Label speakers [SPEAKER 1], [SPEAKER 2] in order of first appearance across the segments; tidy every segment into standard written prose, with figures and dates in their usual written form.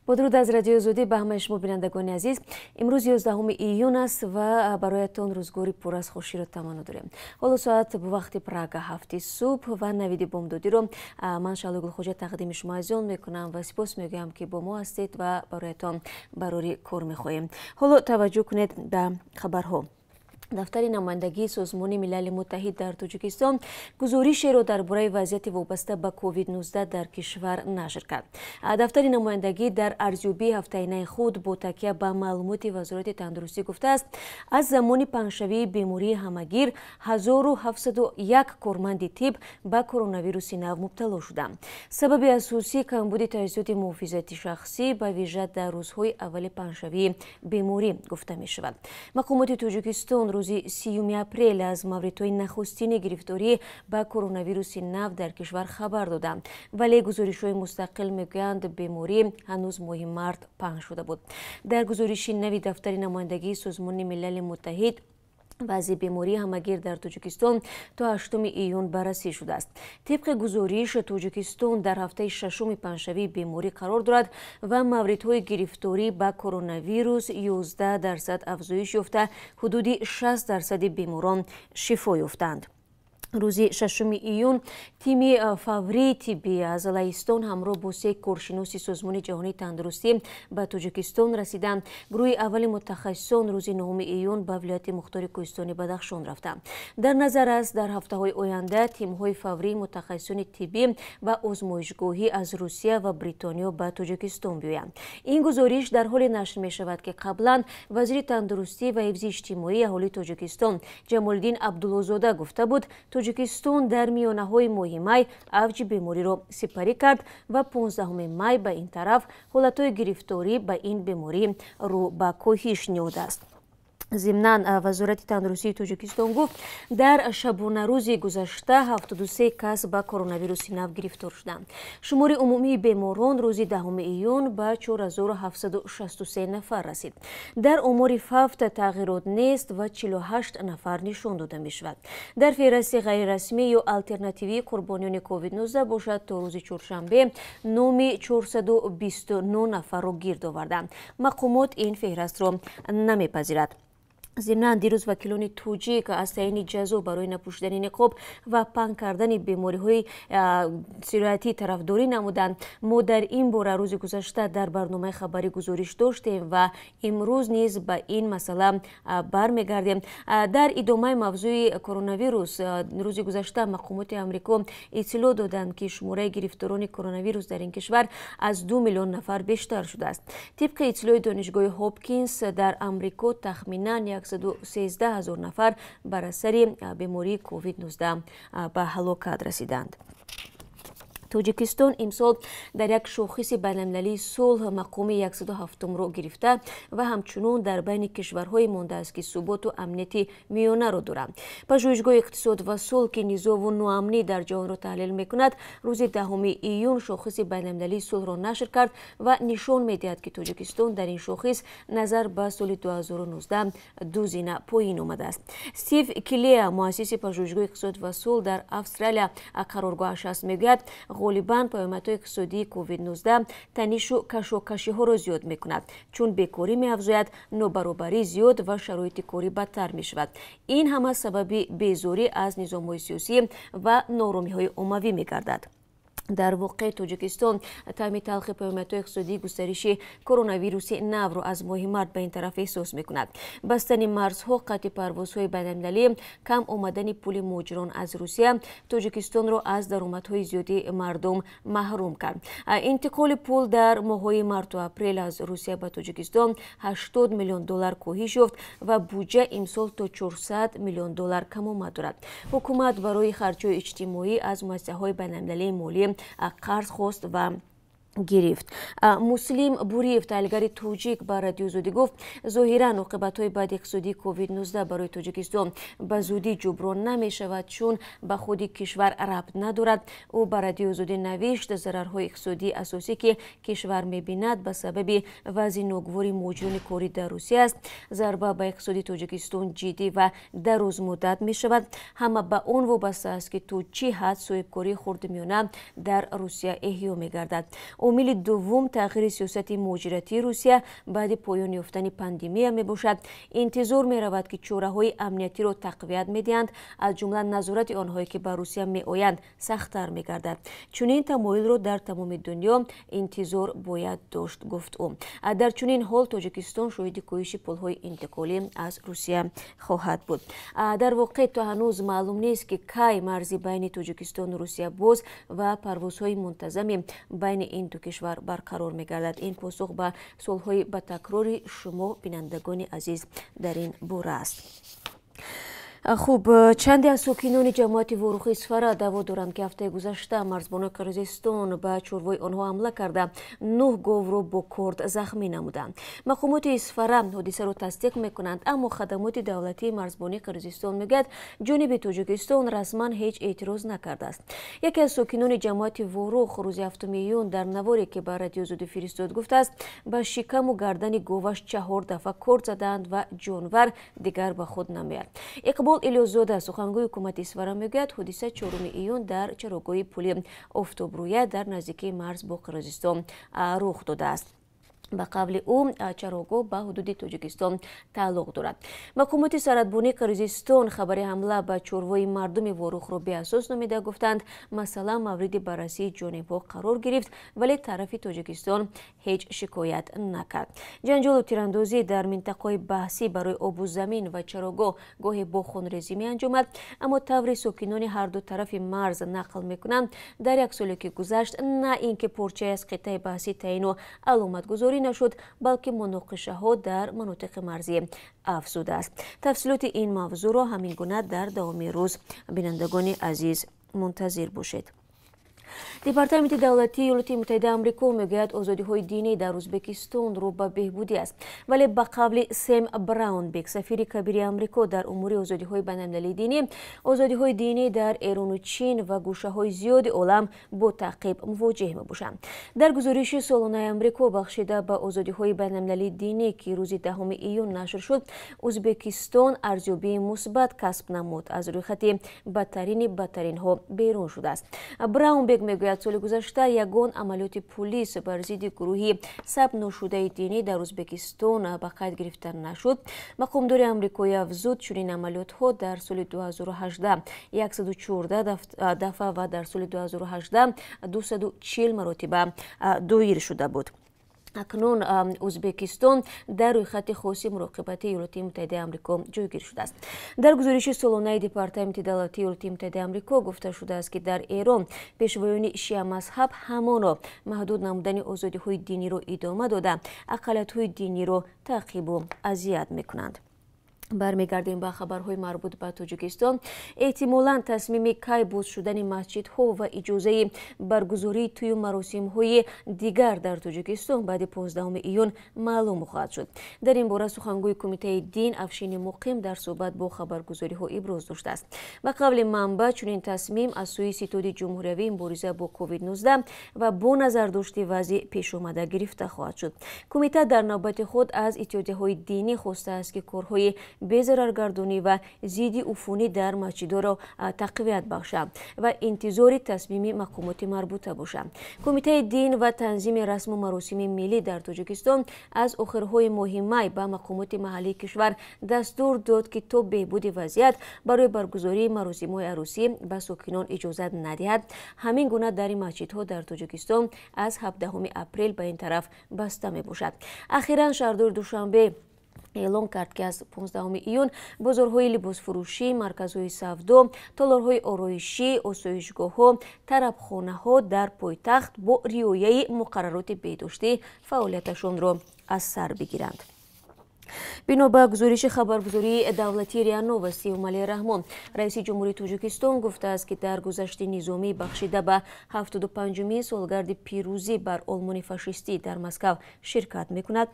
[SPEAKER 1] Бо дуруд аз Радиои Озодӣ ба ҳамаи шумо, бинандагони азиз. Имрӯз 11 июн аст ва бароятон рӯзгори пур аз хуширо таманно дорем. Ҳоло соат бо вақти Прага 7 субҳ ва навиди бомдодиро ман, Шаҳло Гулхоҷа, тақдими шумо азизон мекунам ва сипос мегӯям, ки бо мо ҳастед, ва бароятон барори кор мехоҳем. Ҳоло таваҷҷӯҳ кунед ба хабарҳо. Дафтари намояндагии Созмони Милали Муттаҳид дар Тоҷикистон гузоришеро дар бораи вазъияти вобаста ба COVID-19 дар кишвар нашр кард. Дафтари намояндагӣ дар арзёбии ҳафтаинаи худ бо такя ба маълумоти Вазорати тандурустӣ гуфтааст, аз замони паҳншавии бемории ҳамагир 1701 корманди тиб ба коронавируси нав мубтало шуданд. Сабаби асосӣ камбуди таҷҳизоти муҳофизати шахсӣ, ба вижа дар рӯзҳои аввали паҳншавии беморӣ, гуфта мешавад. Мақомоти Тоҷикистон рӯзи 30 апрел аз мавридҳои нахустини гирифторӣ ба коронавируси нав дар кишвар хабар доданд, вале гузоришҳои мустақил мегӯянд, беморӣ ҳанӯз моҳи март паҳн шуда буд. Дар гузориши нави дафтари намояндагии Созмони Милали Муттаҳид вазъи бемории ҳамагир дар Тоҷикистон то 8 июн баррасӣ шудааст. Тибқи гузориш, Тоҷикистон дар ҳафтаи шашуми паҳншавии беморӣ қарор дорад ва мавридҳои гирифторӣ ба коронавирус 11% афзоиш ёфта, ҳудуди 60 дарсади беморон шифо ёфтанд. Рӯзи 6 июн тими фаврии тиббӣ аз Лаҳистон ҳамроҳ бо се коршиноси Созмони Ҷаҳонии Тандурустӣ ба Тоҷикистон расиданд. Гурӯҳи аввали мутахассисон рӯзи 9 июн ба вилояти мухтори Кӯҳистони Бадахшон рафтанд. Дар назар аст, дар ҳафтаҳои оянда тимҳои фаврии мутахассисони тиббӣ ва озмоишгоҳӣ аз Русия ва Бритониё ба Тоҷикистон биёянд. Ин гузориш дар ҳоле нашр мешавад, ки қаблан вазири тандурустӣ ва ҳифзи иҷтимоии аҳолии Тоҷикистон Ҷамолиддин Абдуллозода гуфта буд, Тоҷикистон дар миёнаҳои моҳи май авҷи бемориро сипарӣ кард ва 15 май ба ин тараф ҳолатҳои гирифторӣ ба ин беморӣ рӯ ба коҳиш ниҳодааст. Зимнан, Вазорати тандурустии Тоҷикистон гуфт, дар шабонарӯзи гузашта 73 кас ба коронавируси нав гирифтор шуданд. Шумори умумии беморон рӯзи 10 июн ба 4763 нафар расид. Дар омори фавт тағйирот нест ва 48 нафар нишон дода мешавад. Дар феҳристи ғайрирасмӣ ё алтернативии қурбониёни COVID-19 бошад, то рӯзи чоршанбе номи 429 нафарро гирд оварданд. Мақомот ин феҳристро намепазирад. Зимнан, дирӯз вакилони тоҷик аз таъини ҷазо барои напӯшидани ниқоб ва паҳн кардани бемориҳои сироятӣ тарафдорӣ намуданд. Мо дар ин бора рӯзи гузашта дар барномаи хабарӣ гузориш доштем ва имрӯз низ ба ин масъала бармегардем. Дар идомаи мавзӯи коронавирус, рӯзи гузашта мақомоти Амрико иттилоъ доданд, ки шумораи гирифторони коронавирус дар ин кишвар аз 2 миллион нафар бештар шудааст. Тибқи иттилои Донишгоҳи Ҳопкинс, дар Амрико тахминан 113 ҳазор нафар бар асари бемории COVID-19 ба ҳалокат расиданд. Тоҷикистон имсол дар як шохиси байналмилалии сулҳ мақоми 107-ро гирифта ва ҳамчунон дар байни кишварҳое мондааст, ки суботу амнияти миёнаро доранд. Пажӯҳишгоҳи иқтисод ва сулҳ, ки низову ноамнӣ дар ҷаҳонро таҳлил мекунад, рӯзи 10 июн шохиси байналмилалии сулҳро нашр кард ва нишон медиҳад, ки Тоҷикистон дар ин шохис назар ба соли 2019 ду зина поин омадааст. Стив Килеа, муассиси пажӯҳишгоҳи иқтисод ва сулҳ, дар Австралия қароргоҳаш аст, мегӯяд, ғолибан паёмадҳои иқтисодии COVID-19 танишу кашокашиҳоро зиёд мекунад, чун бекорӣ меафзояд, нобаробарӣ зиёд ва шароити корӣ бадтар мешавад. Ин ҳама сабаби безорӣ аз низомҳои сиёсӣ ва нооромиҳои оммавӣ мегардад. Дар воқеъ, Тоҷикистон таъми талхи паёмадҳои иқтисодии густариши коронавируси навро аз моҳи март ба ин тараф эҳсос мекунад. Бастани марзҳо, қатъи парвозҳои байналмилалӣ, кам омадани пули муҳоҷирон аз Русия Тоҷикистонро аз даромадҳои зиёди мардум маҳрум кард. Интиқоли пул дар моҳҳои марту апрел аз Русия ба Тоҷикистон 80 миллион доллар коҳиш ёфт ва буҷа имсол то 400 миллион доллар камомад дорад. Ҳукумат барои харҷҳои иҷтимоӣ аз муассисаҳои байналмилалии молӣ қарз хост ва гирифт. Муслим Буриев, таҳлилгари тоҷик, ба Радиои Озодӣ гуфт, зоҳиран оқибатҳои бади иқтисодии COVID-19 барои Тоҷикистон ба зудӣ ҷуброн намешавад, чун ба худи кишвар рабт надорад. Ӯ ба Радиои Озодӣ навишт, зарарҳои иқтисодии асосӣ, ки кишвар мебинад, ба сабаби вазъи ногувори муҳоҷирони корӣ дар Русия аст. Зарба ба иқтисоди Тоҷикистон ҷиддӣ ва дарозмуддат мешавад. Ҳама ба он вобаста аст, ки то чӣ ҳад соҳибкории хурду миёна дар Русия эҳё мегардад. Омили дуввум тағйири сиёсати муҳоҷиратии Русия баъди поён ёфтани пандемия мебошад. Интизор меравад, ки чораҳои амниятиро тақвият медиҳанд, аз ҷумла назорати онҳое, ки ба Русия меоянд, сахттар мегардад. Чунин тамоилро дар тамоми дунё интизор бояд дошт, гуфт ӯ. Дар чунин ҳол Тоҷикистон шоҳиди коҳиши пулҳои интиқолӣ аз Русия хоҳад буд. Дар воқеъ то ҳанӯз маълум нест, ки кай марзи байни Тоҷикистону Русия боз ва парвозҳои мунтазами байни ин ду кишвар барқарор мегардад. Ин посух ба суолҳои ба такрори шумо, бинандагони азиз, дар ин бора аст. Хуб, чанде аз сокинони ҷамоати Ворухи Исфара даъво доранд, ки ҳафтаи гузашта марзбонони Қирғизистон ба чорвои онҳо ҳамла карда, нӯҳ говро бо корд захмӣ намуданд. Мақомоти Исфара ҳодисаро тасдиқ мекунанд, аммо хадамоти давлатии марзбонии Қирғизистон мегӯяд, ҷониби Тоҷикистон расман ҳеҷ эътироз накардааст. Яке аз сокинони ҷамоати Ворух рӯзи 7 июн дар наворе, ки ба Радиои Озодӣ фиристод, гуфтааст, ба шикаму гардани говаш 4 дафъа корд задаанд ва ҷонвар дигар ба худ намеяд. Иқбол Илёсзода, сухангӯи ҳукумати Исфара, мегӯяд, ҳодиса 4 июн дар чарогоҳи пули Офтобрӯя дар наздикии марз бо Қирғизистон рух додааст. Ба қавли ӯ, чарогоҳ ба ҳудуди Тоҷикистон тааллуқ дорад. Мақомоти сарҳадбонии Қирғизистон хабари ҳамла ба чорвои мардуми Ворухро беасос номида гуфтанд, масъала мавриди баррасии ҷонибҳо қарор гирифт, вале тарафи Тоҷикистон ҳеҷ шикоят накард. Ҷанҷолу тирандозӣ дар минтақаҳои баҳсӣ барои обу замин ва чарогоҳ гоҳе бо хунрезӣ меанҷомад, аммо таври сокинони ҳарду тарафи марз нақл мекунанд, дар як соле ки гузашт на ин ки порчае аз қитъаи баҳсӣ таъину аломатгузорӣ нашуд, балки муноқишаҳо дар манотиқи марзӣ афзудааст. Тафсилоти ин мавзӯъро ҳамин гуна дар давоми рӯз, бинандагони азиз, мунтазир бошед. Департаменти давлатии Иёлоти Муттаҳидаи Амрико мегӯяд, озодиҳои динӣ дар Ӯзбекистон рӯ ба беҳбудӣ аст. Вале ба қавли Сем Браунбек, сафири кабири Амрико дар умури озодиҳои байналмилалии динӣ, озодиҳои динӣ дар Эрону Чин ва гӯшаҳои зиёди олам бо таъқиб мувоҷеҳ мебошанд. Дар гузориши солонаи Амрико бахшида ба озодиҳои байналмилалии динӣ, ки рӯзи 10 июн нашр шуд, Ӯзбекистон арзёбии мусбат касб намуд, аз рӯйхати бадтарини бадтаринҳо берун шудааст. Браунбек мегӯяд, соли гузашта ягон амалиёти пулис бар зидди гурӯҳи сабт ношудаи динӣ дар Ӯзбекистон ба қайд гирифта нашуд. Мақомдори амрикоӣ афзуд, чунин амалиётҳо дар соли 2018 114 дафъа ва дар соли 2018 240 маротиба доир шуда буд. Акнун Ӯзбекистон дар рӯйхати хоси муроқибати Иёлоти Муттаҳидаи Амрико ҷойгир шудааст. Дар гузориши солонаи Департаменти давлатии Иёлоти Муттаҳидаи Амрико гуфта шудааст, ки дар Эрон пешвоёни шиамазҳаб ҳамоно маҳдуд намудани озодиҳои диниро идома дода, ақаллиятҳои диниро таъқибу азият мекунанд. Бармегардем ба хабарҳои марбут ба Тоҷикистон. Эҳтимолан тасмими кай боз шудани масҷидҳо ва иҷозаи баргузории тӯю маросимҳои дигар дар Тоҷикистон баъди 15 июн маълум хоҳад шуд. Дар ин бора сухангӯи Кумитаи дин Афшини Муқим дар суҳбат бо хабаргузориҳо иброз доштааст. Ба қавли манбаъ, чунин тасмим аз сӯи Ситоди ҷумҳуриявии мубориза бо COVID-19 ва бо назардошти вазъи пешомада гирифта хоҳад шуд. Кумита дар навбати худ аз иттиҳодияҳои динӣ хостааст, ки корҳои безараргардонӣ ва зидди уфунӣ дар масҷидҳоро тақвият бахшанд ва интизори тасмими мақомоти марбута бошанд. Кумитаи дин ва танзими расму маросими миллӣ дар Тоҷикистон аз охирҳои моҳи май ба мақомоти маҳаллии кишвар дастур дод, ки то беҳбуди вазъият барои баргузории маросимҳои арӯсӣ ба сокинон иҷозат надиҳад. Ҳамин гуна дари масҷидҳо дар Тоҷикистон аз 17 апрел ба ин тараф баста мебошад. Ахиран шаҳрдори Душанбе эълон кард, ки аз 15 июн бозорҳои либосфурӯшӣ, марказҳои савдо, толорҳои ороишӣ, осоишгоҳҳо, тарабхонаҳо дар пойтахт бо риояи муқаррароти беҳдоштӣ фаъолияташонро аз сар бигиранд. Бино ба гузориши хабаргузории давлатии РИА Новости, Эмомалӣ Раҳмон, раиси ҷумҳурии Тоҷикистон, гуфтааст, ки дар гузашти низомӣ бахшида ба 75-умин солгарди пирӯзӣ бар Олмони фашистӣ дар Москав ширкат мекунад.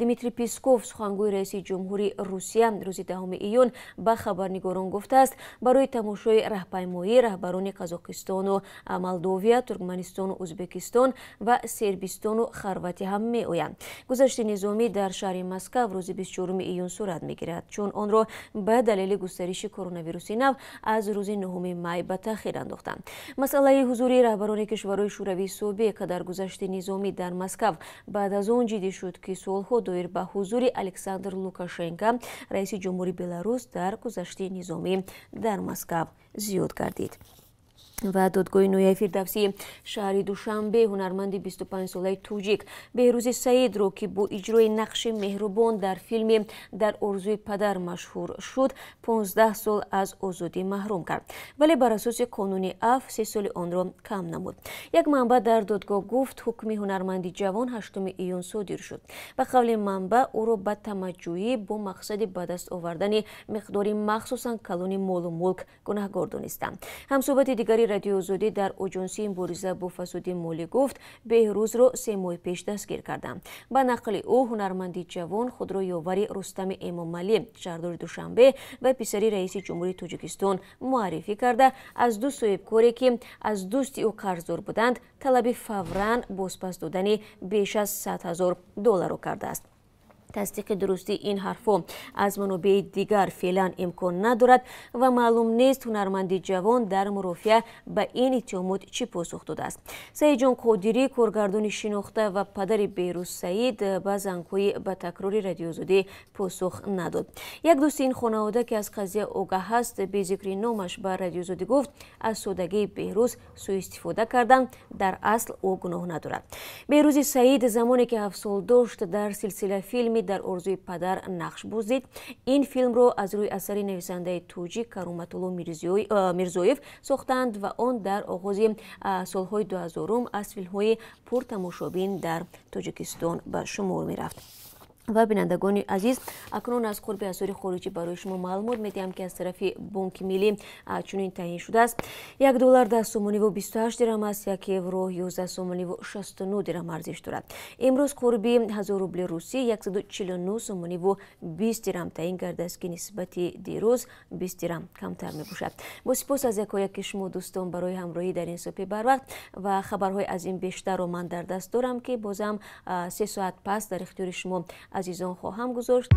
[SPEAKER 1] Дмитрий Песков, сухангӯи раиси ҷумҳури Русия, рӯзи 10 июн ба хабарнигорон гуфтааст, барои тамошои раҳпаймоӣ раҳбарони Қазоқистону Молдовия, Туркманистону Ӯзбекистон ва Сербистону Хорватия ҳам меоянд. Гузашти низомӣ дар шаҳри Москав рӯзи 24 июн сурат мегирад, чун онро ба далели густариши коронавируси нав аз рӯзи 9 май ба таъхир андохтанд. Масъалаи ҳузури раҳбарони кишварҳои шӯравии собиқ дар гузашти низомӣ дар Москав баъд аз он ҷиддӣ шуд, ки суолҳо доир ба ҳузури Александр Лукашенко, раиси ҷумҳури Беларус, дар гузашти низомӣ дар Москав зиёд гардид. Ва додгоҳи ноҳияи Фирдавсии шаҳри Душанбе ҳунарманди 25-солаи тоҷик Беҳрӯзи Саидро, ки бо иҷрои нақши меҳрубон дар филми «Дар орзуи падар» машҳур шуд, 15 сол аз озодӣ маҳрум кард, вале бар асоси қонуни афв 3 соли онро кам намуд. Як манбаъ дар додгоҳ гуфт, ҳукми ҳунарманди ҷавон 8 июн содир шуд. Ба қавли манбаъ, ӯро ба тамаҷҷӯӣ бо мақсади ба даст овардани миқдори махсусан калони молу мулк гунаҳгор донистанд. Ҳамсӯҳбати дигари Радиои Озодӣ дар оҷонсии мубориза бо фасоди молӣ гуфт, Беҳрӯзро 3 моҳ пеш дастгир карданд. Ба нақли ӯ, ҳунарманди ҷавон худро ёвари Рустами Эмомалӣ, шаҳрдори Душанбе ва писари раиси ҷумҳурии Тоҷикистон муаррифӣ карда, аз ду соҳибкоре, ки аз дӯсти ӯ қарздор буданд, талаби фавран бозпас додани беш аз 100 000 долларро кардааст. Тасдиқи дурустии ин ҳарфҳо аз манобеи дигар феълан имкон надорад ва маълум нест, ҳунарманди ҷавон дар мурофиа ба ин иттиҳомот чӣ посух додааст. Саидҷон Қодирӣ, коргардони шинохта ва падари Беҳрӯз Саид, ба зангҳои ба такрори Радиои Озодӣ посух надод. Як дӯсти ин хонавода, ки аз қазия огаҳ аст, бе зикри номаш ба Радиои Озодӣ гуфт, аз содагии Беҳрӯз сӯистифода карданд, дар асл ӯ гуноҳ надорад. Беҳрӯзи Саид замоне ки 7 сол дошт, дар силсила филми «Дар орзуи падар» нақш бозид. Ин филмро аз рӯи асари нависандаи тоҷик Кароматулло Мирзоев сохтанд ва он дар оғози солҳои 2000 аз филмҳои пуртамошобин дар Тоҷикистон ба шумор мерафт. Ва бинандагони азиз, акнун аз қурби асъори хориҷӣ барои шумо маълумот медиҳам, ки аз тарафи Бонки Миллӣ чунин таъйин шудааст. 1 доллар 10 сомониву 28 дирам аст, 1 евро 11 сомониву 69 дирам арзиш дорад. Имрӯз қурби 1000 рубли русӣ 149 сомониву 20 дирам таъйин гардааст, ки нисбати дирӯз 20 дирам камтар мебошад. Бо сипос аз якояки шумо дӯстон барои ҳамроҳӣ дар ин субҳи барвақт ва хабарҳои аз ин бештарро ман дар даст дорам, ки бозам 3 соат пас дар ихтиёри шумо азизон хоҳам гузошт.